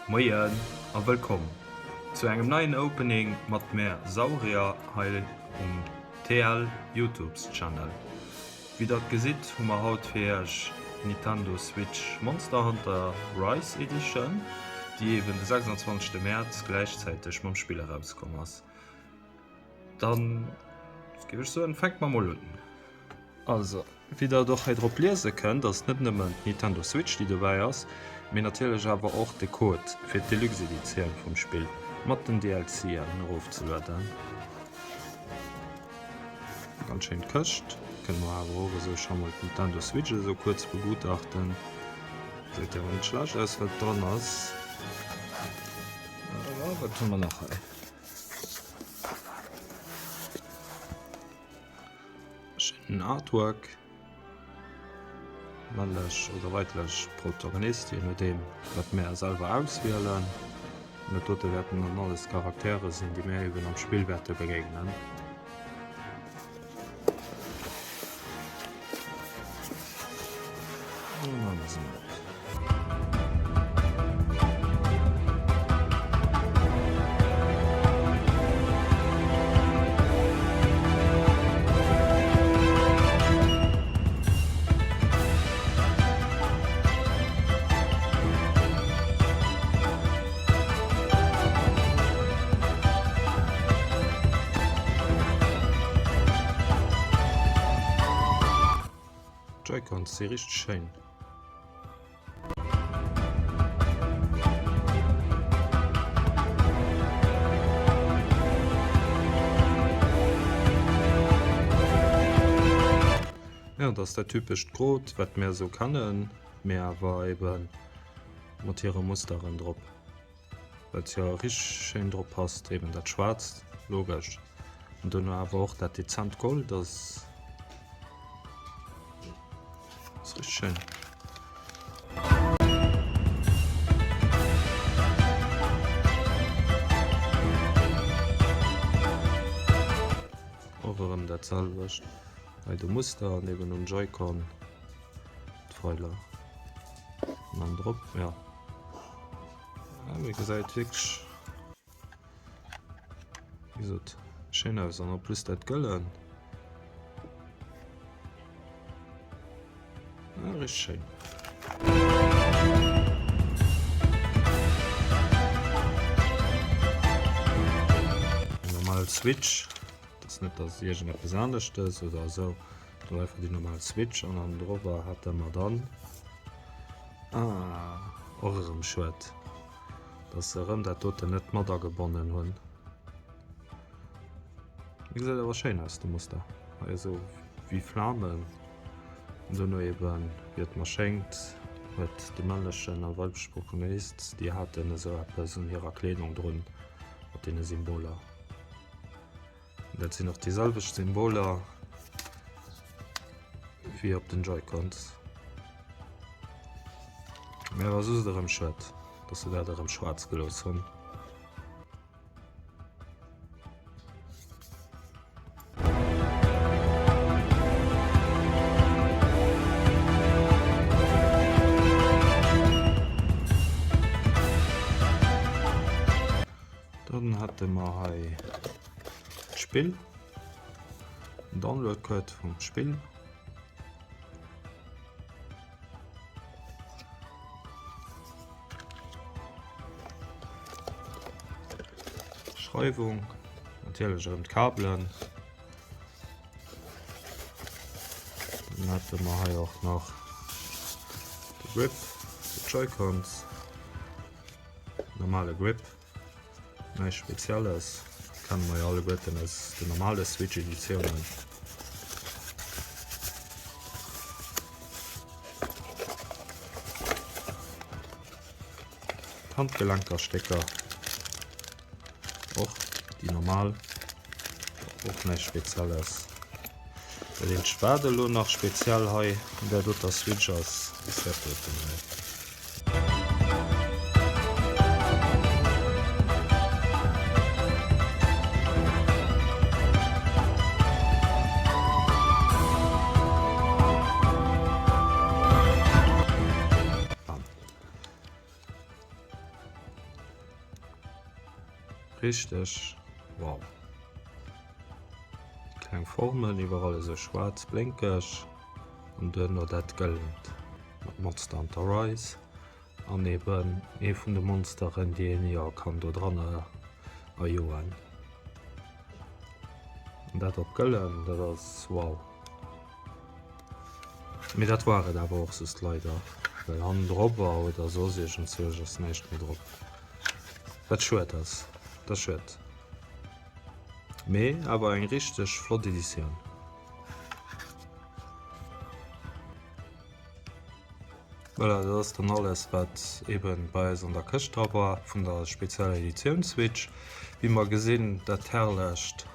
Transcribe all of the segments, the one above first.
Moien a wëllkomm zu engem neien Opening mat mär Saurier hei um TL Youtubes Channel. Wéi der gesitt hu mer haut fir iech d'Nintendo Switch Monster Hunter Rise Edition, déi eben de 26 Mäerz gläichzäiteg mam Spill erauskomm ass. Dann géif ech soen, fänke mer mol un. Also, wéi der et och hei drop liese kënnt, ass et net nëmmen d'Nintendo Switch, déi dobäi ass, mee natierlech awer och de Code fir d'Deluxe Editioun vum Spill mat den DLCen erofzelueden. Ganz schéin Këscht. Kënne mer awer och esou scho mol d'Nintendo Switch esou kuerz begutachten. Gesäit jo awer net schlecht aus, wat dran ass. Wat hu mer nach hei? Schéinen Artwork. Männlech oder weiblech Protagonist, je nodeem wat mär selwer auswielen. An dat dote wäerten dann alles Charaktere sinn, déi mär eben am Spill wäerte begéinen. An dann ass en op. D'Joy-Cons si richteg schéin. Jo, dat ass dat typescht Grot, wat mär esou kennen, mee awer eben mat hire Musteren drop, wat jo richteg schéin drop passt, eben dat Schwaarzt, logesch, an duerno awer och dat dezent Gold ass. Ass richteg schéin. Och erëm dat selwecht hei de Muster an eben um Joy-Con d'Pfeiler an dann drop ja. Ja, mee gesäit wierklech wéi gesot schéin aus an en plus dat Gëllen. Ja, richtig schéin. Normal Switch. Dat ass net, dass iergendeppes aneschtes oder esou. Do einfach déi normal Switch an dann drüber hat mer dann ah, och erëm schued, dass se erëm dat doten net mat agebonnen hunn. Gesäit awer schéin aus de Muster. Hei esou wéi Flamen. An duerno eben, wéi et mer schéngt, huet de männlechen a weibleche Protagonist, déi haten esou eppes un hirer Kleedung drun mat deene Symboler. An dat sinn och déi selwecht Symboler wéi op den Joy-Cons. Mee awer soss erëm schued, dass se dat erëm schwaarz gelooss hunn. Dann hätte mer hei d'Spill, den Download-Code vum Spill. Schreiwung, natierlech erëm d'Kabelen. Dann hätte mer hei och nach de Grip, de Joy-Cons, normale Grip. Näischt Spezielles, kenne mer jo alleguerten aus den normale Switch Editiounen. D'Handgelenkerstécker, och déi normal, och näischt Spezielles. Dat eenzegt wat elo nach speziell hei un där doter Switch ass, ass dat doten hei. Richteg wow. Déi kleng Formen iwwerall esou schwaarz blénkeg an duerno dat gëllent mat Monster Hunter Rise an eben ee vun de Monsteren déi een jo kann do dranner erjoen. An dat op gëllen, dat ass wow. Mee dat war et awer och soss leider, well hannendrop oder soss iergendzwousch ass näischt méi drop. Wat schued ass, dat ass schued. Mee awer eng richteg flott Editioun. Voilà, dat ass dann alles wat eben bei eis an der Këscht dra war vun der spezieller Editioun Switch. Wéi mer gesinn, dat herrlecht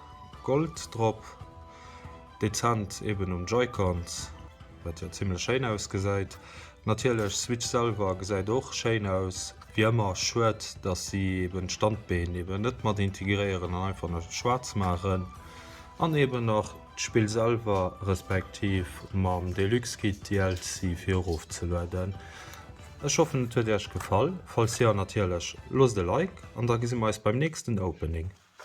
Gold drop. Dezent eben um Joycons, wat jo zimlech schéin ausgesäit. Natierlech Switch selwer gesäit och schéin aus. Wéi ëmmer schued dass si eben d'Standbeen eben net mat integréieren an einfach nach schwaarz maachen. An eben nach d'Spill selwer respektiv mam Deluxe Kit DLC fir erofzelueden. Ech hoffen et huet iech gefall, falls jo natierlech loosst e Like an da gesi mer eis beim nächsten Opening.